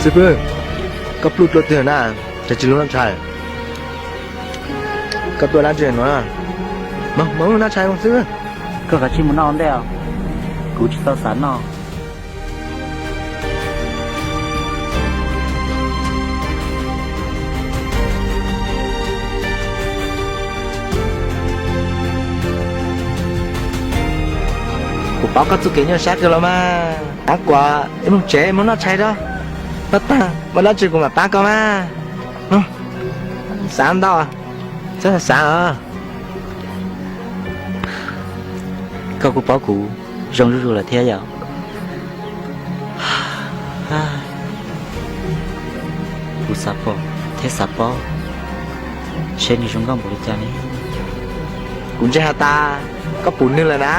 Xib fwb, koj pluj dua twg na, cas tsis lub noj tshais? Koj tuaj dab tsi no? Mus lub noj tshais mus xib fwb. Koj kav tsij mus noj ua ntej os, kuv tsis tau xav noj. Kuv paub koj txoj kev nyuaj siab kawg los mas. Ab, kuv, wb mus tsev mus noj tshais rau. Noj tag muaj dab tsi kuv mam pab koj mas. Xav ntau, xav xav os. Koj kuj paub kuv zoo zuj zus lawm thiab yom. Kuv xav pom thiab xav paub seb nws zoo nkauj npaum li cas ne. Kuv ntse has tas koj pum nws lawm na.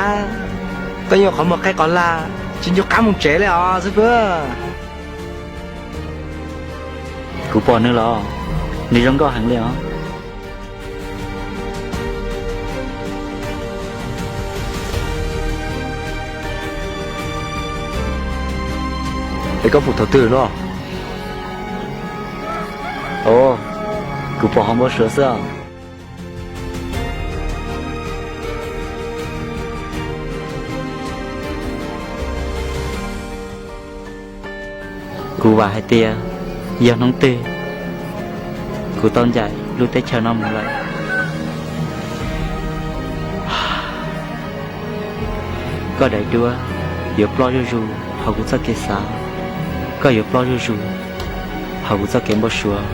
Koj yeej qhov muag qe qos lag, tsis nco qab mus tsev li os xib fwb. Kuv pom nws los, nws zoo nkauj heev li os. Es koj pum thaum twg no? Os, kuv pom hauv npau suav xwb os. Kuv vam hais tias yog hnub twg kuv tau ncaim lub teb chaws no mus lawm, koj daim duab yuav ploj zuj zus hauv kuv txoj kev xav, koj yuav ploj zuj zus hauv kuv txoj kev npau suav.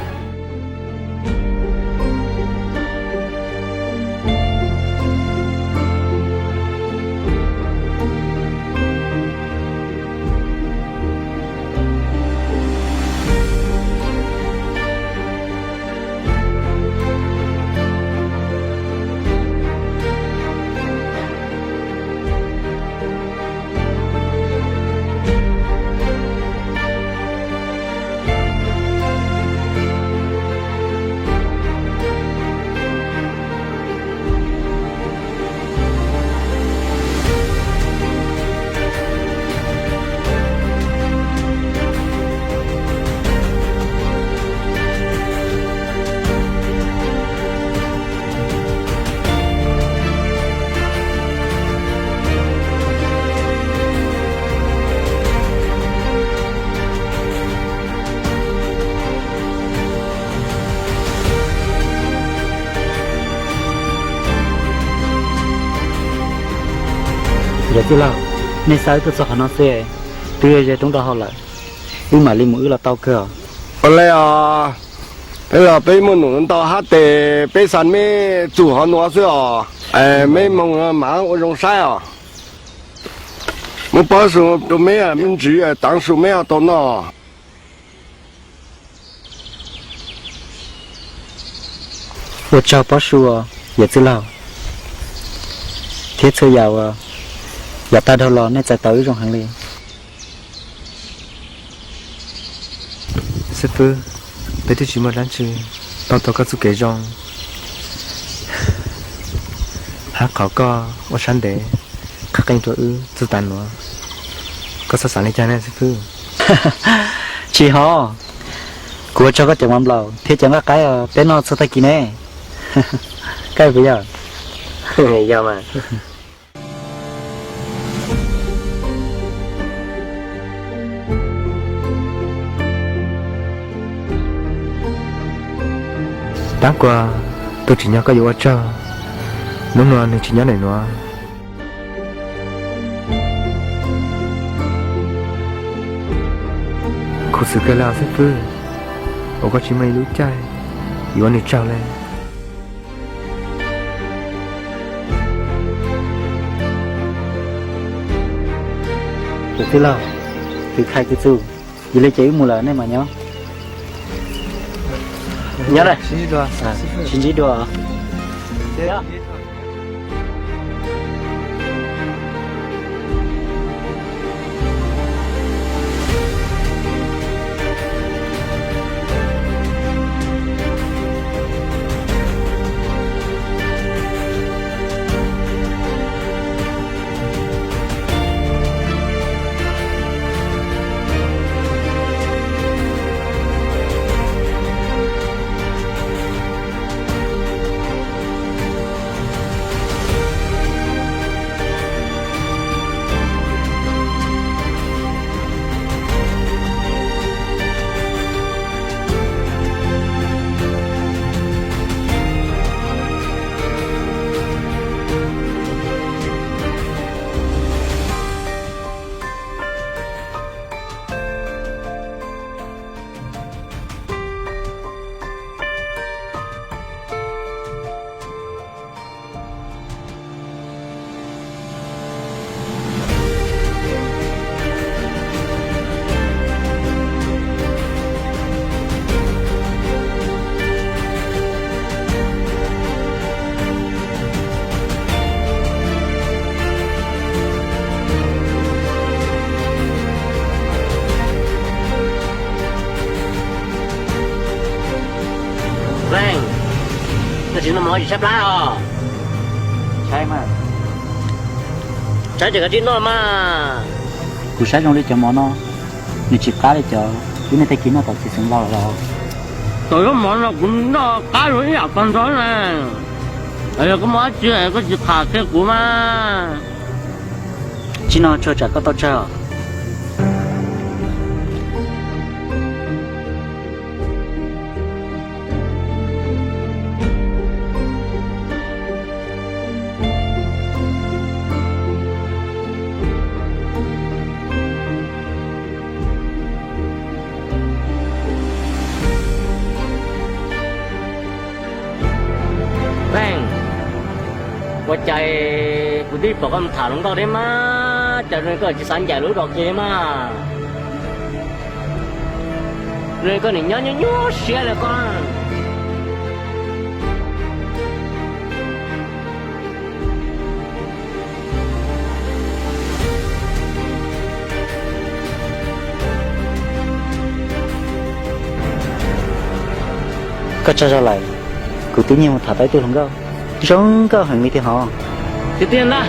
Yawm txwj laug, nej xa wb tuaj txog qhov no xwb, twb ze roob rau hauv lawm, wb mam li mus wb los tau kawg os. Ua li os, peb los peb muaj num ntau hab tes peb xa meb txug hov nuav xwb os. Meb moog mas ua zoo saib os. Muab pob su rau meb, meb ntsws taav su meb ho tau noj. Ua tsaug pob su os yawm txwj laug, thiab txhua yam uas yav tag dhau los nej txais tos wb zoo heev li. Xib fwb, peb twb tsis muaj dab tsi tau tau koj txuj kev zoo hab qhov koj ua sab ntev qha qeej rua wb txuj tas nuav. Koj txhob xaav le caag ne xib fwb. Tsis hov, kuv ua tsaug koj cov mov nplaum thiab cov nqaij qaib peb noj txhua tag kis ne. Koj puas yog? Yog mas. Dab Kuas, tus tsim nyog koj yuav ua tsaug, hnub nuav nwg tsis nyob ntawm nuav. Khuv xim kawg le os xib fwb, uas koj tsis muaj ib lub caij yuav nwg tsaug le. Tus tij laug, tus khai kws txug, yog le ces wb mus lawm nej mam nyob. Nyob, sib ntsib dua. Leej, no tsis noj mov tsis tshaib plab os? Tshaib mas. Tshaib ces kav tsij noj mas. Kuv saib zoo li cov mov no, nws tsis qab li cov wb niaj tag kis noj tom txiv xeev laus lawm los. Cov zaub mov no kuv noj qab zoo ib yam pog nrog na. Yog koj muaj dab tsi koj tsis tham qhia kuv mas. Tsis noj tsuag tsam koj tau tsawg os. Leej, ua cas kuv twb pom koj mus tham hluas nkauj thiab mas, cas zoo li koj tsis xav ncaim lub zos kiag li mas? Zoo li koj nim nyob nyuaj nyuaj siab li koj. Koj tsaug zog lawm, kuv twb nyiag mus tham tau ib tug hluas nkauj zoo nkauj heev li tiag hov. Tiag tiag ntag.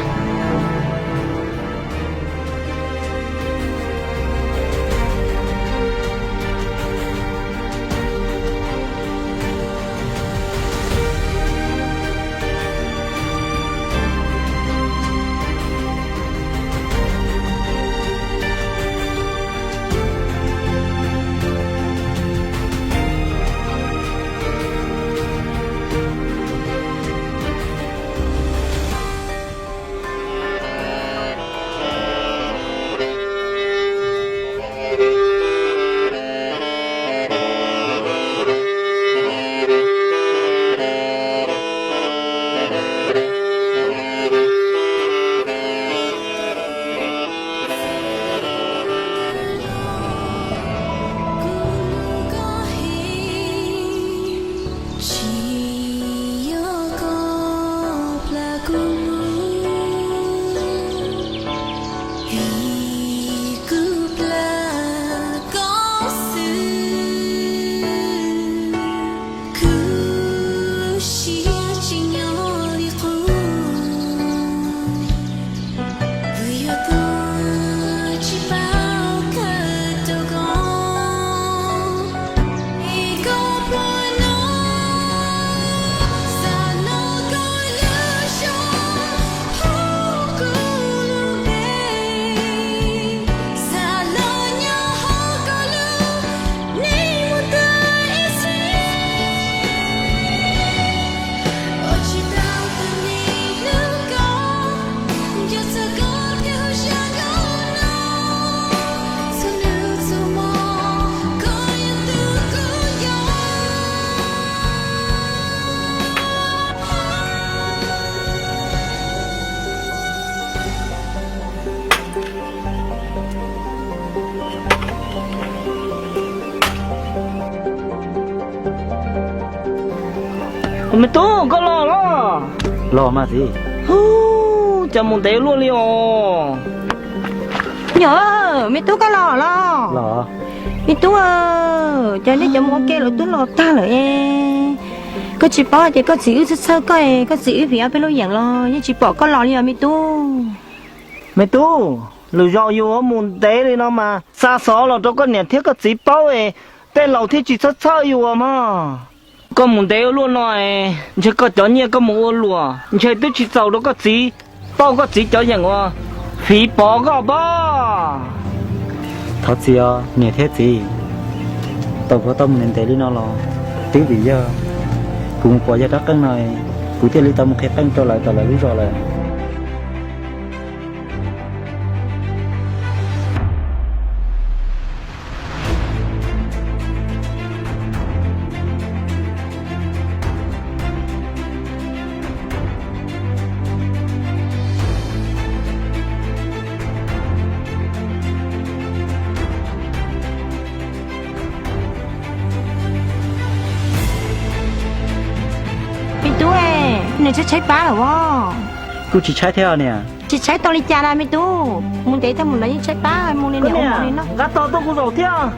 Me tub, koj los los? Los mas txiv. Cas mus ntev luaj li os? Nyom, me tub koj los los? Los. Me tub, cas nej cov mus ua ke lawv twb los tag lawm es koj tsis paub ces koj txiv wb txhawj txhawj koj, koj txiv wb vim ob peb lub yeem los yeej tsis pom koj los li os me tub. Me tub, lwm zaus yus mus ntev li no mas xa xov los rau koj niam thiab koj txiv paub es tej laus thiaj tsis txhawj txhawj yus mog. Koj mus ntev ua luaj no es ntshe koj cov nyiaj koj mus ua luam ntshe twb tsis txaus rau koj txiv pauj koj txiv cov yeem uas fiv pov koj pob. Thov txim os niam thiab txiv, tau kuv tau mus ntev ntev li no los twb vim yog kuv mus pom yawg rab qeej no, kuv thiaj li tau mus qhia qeej rau lawv tom lawv lub zos lawm. Me tub, nws tshaib tshaib pab lawm os. Kuj tsis tshaib thiab niam. Tsis tshaib tau li cas na me tub, mus ntev tag mus no yeej tshaib pab mus li niam ua mov li no. Nqa tos tuaj kuv zaum thiab.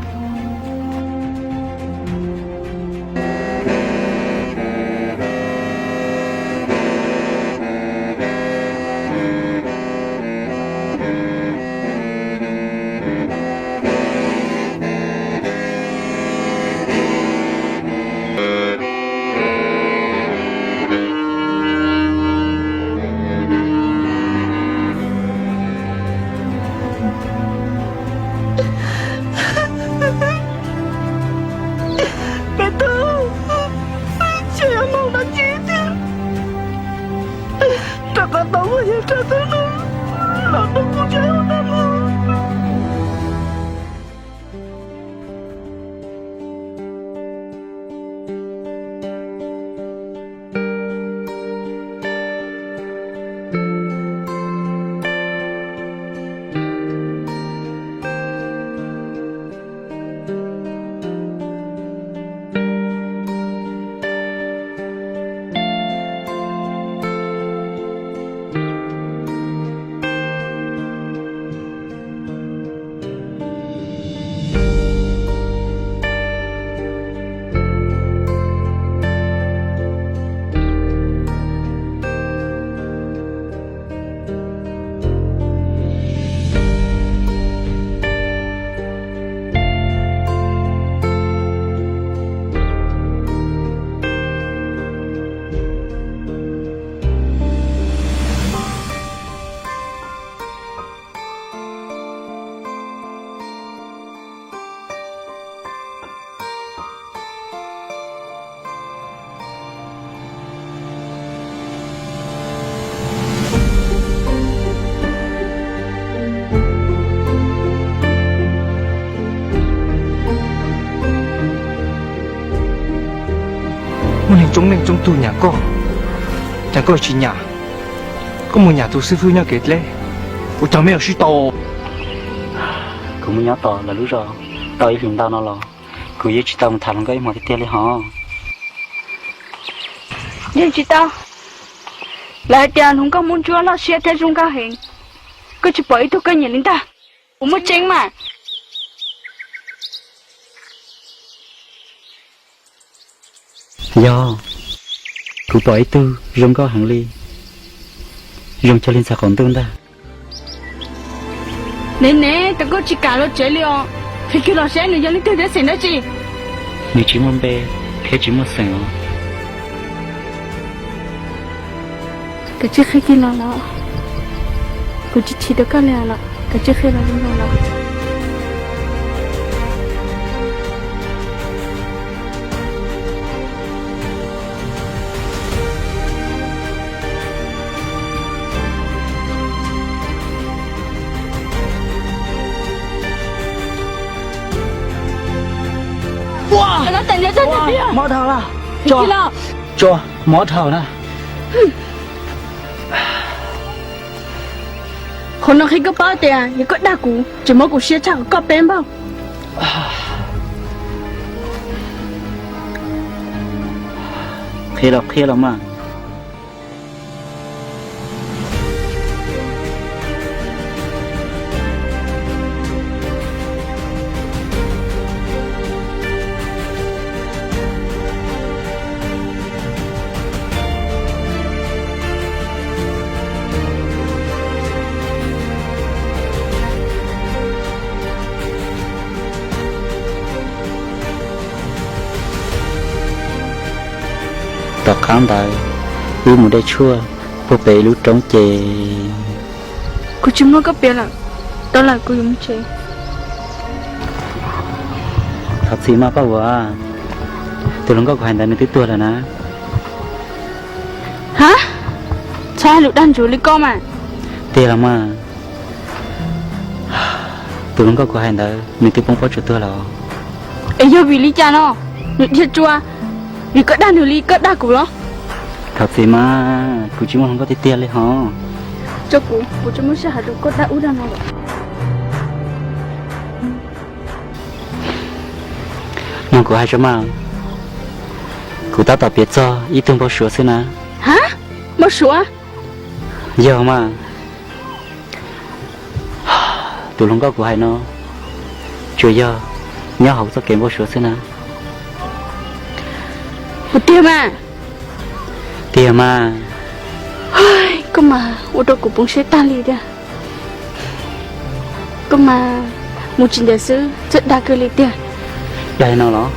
Neeg tsoob neej tsoob tug nyam koj, cas koj tsis nyam? Koj mus nyam tus xib fwb nyob kev dleb, ua cas me ua sib tau? Kuv mus nyob tos lawv lub zos tau ib hlis ntau no los kuv yeej tsis tau mus tham hluas nkauj ib hmos tiag tiag li hos. Yeej tsis tau. Lawv hais tias hluas nkauj muaj ntsuab loj siab thiab zoo nkauj heev. Koj tsis pom ib tug koj nyiam li ntag. Kuv muaj tseeb mas. Yog, kuv pom ib tug zoo nkauj heev li, zoo cuag li ntxhais qaum ntuj ntag. Nev nev, cas koj tsis kam los tsev li os? Qhia kiag los saib nws yog leej twg thiab xeem dab tsi? Nws tsis muaj npe thiab tsis muaj xeem os. Kav tsij qhia kiag los los. Kuv tsis chim rau koj li los, kav tsij qhia los zoo los. Mob dhau lawm. Tso, mob dhau na. Qhov no qhia koj paub tias yog koj dag kuv, tseem muab kuv siab tshaj qhov koj peb npaug. Qhia los qhia los mas. Tom qab ntawd, wb mus de tshuaj puag pem lub roob ces. Kuv tsis mloog koj piav lawm, tau lawm kuv yuav mus tsev. Thov txim mas Paj Huam, tus hluas nkauj kuv hais ntawd nws twb tuag lawm na. Ha, txhob hais lus dag ntsuav li koj mas. Tiag los mas, tus hluas nkauj kuv hais ntawd nws twb poob pob tsuas tuag lawm. Es yog vim li cas no? Nws dhia tsua, vim koj dag nws li koj dag kuv los? Thov txim mas, kuv tsis muaj hluas nkauj tiag tiag li hos. Tso kuv, kuv tsis muaj sij hawm rau koj dag ub dag no lawm. Mloog kuv hais tso mas, kuv tab tom piav txog ib tug npau suav xwb na. Ha, npau suav? Yog mas, tus hluas nkauj kuv hais no tsuas yog nyob hauv txoj kev npau suav xwb na. Puas tiag mas? Tiag mas. Koj mas ua rau kuv poob siab tag li tiag. Koj mas mus tsis ntev xwb txawj dag kawg li tiag. Dag no los?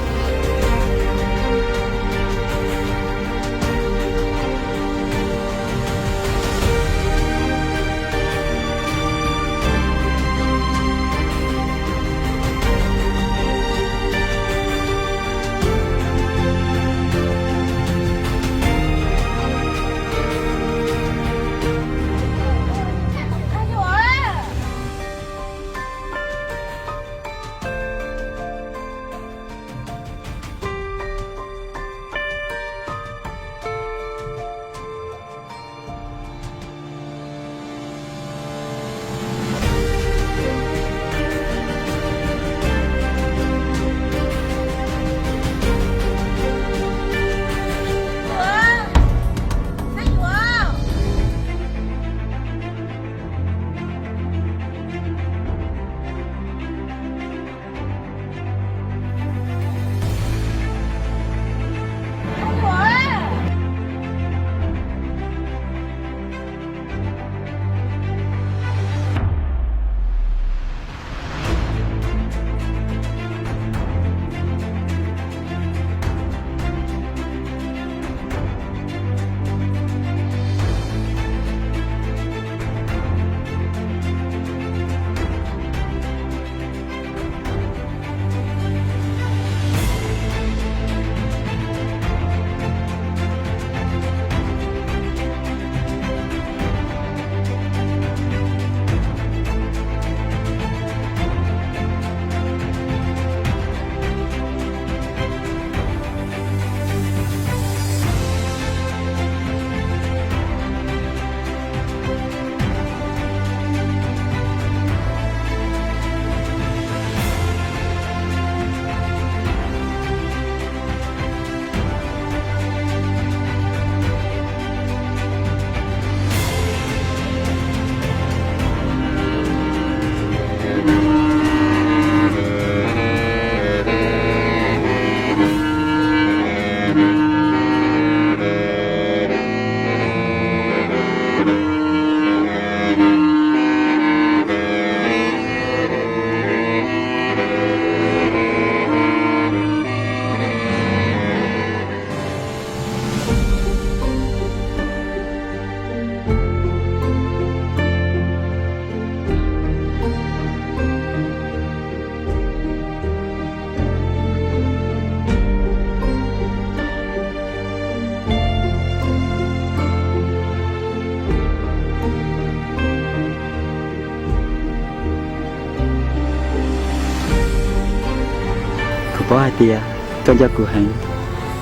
Paub hais tias koj nco kuv heev,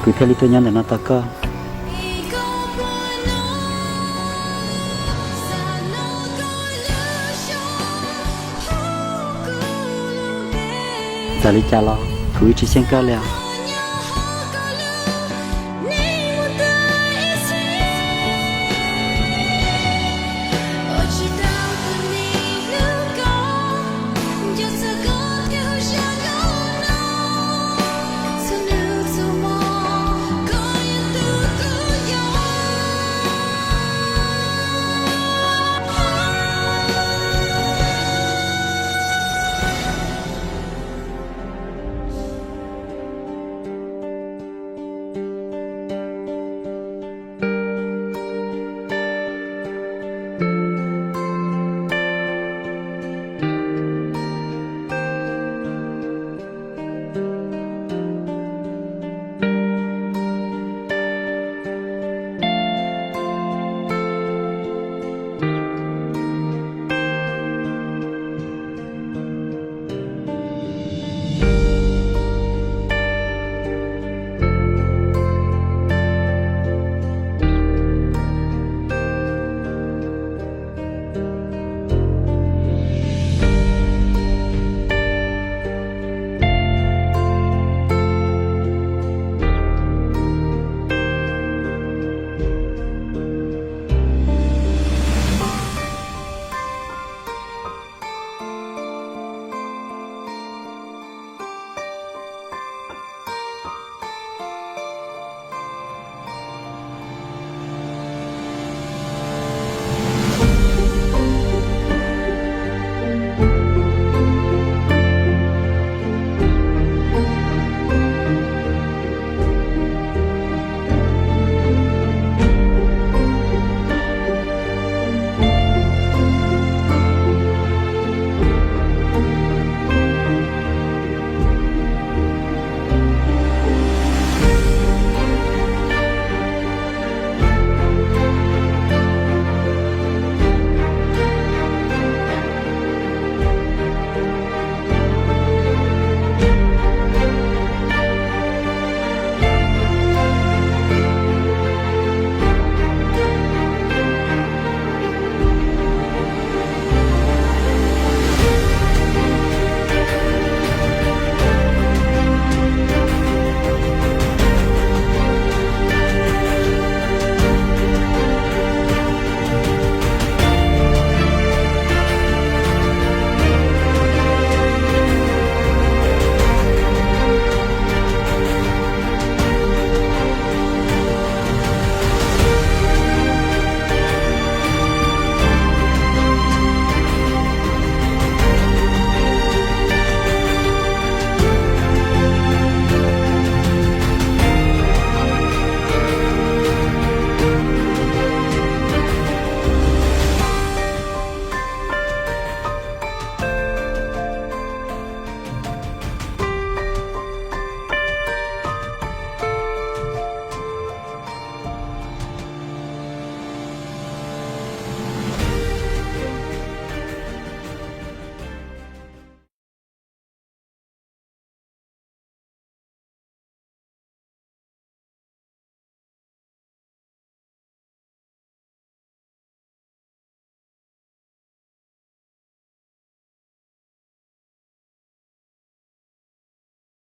kuv thiaj li tuaj nyob ntawm no tos koj. Txawm li cas los kuv tsis xyeej koj li os.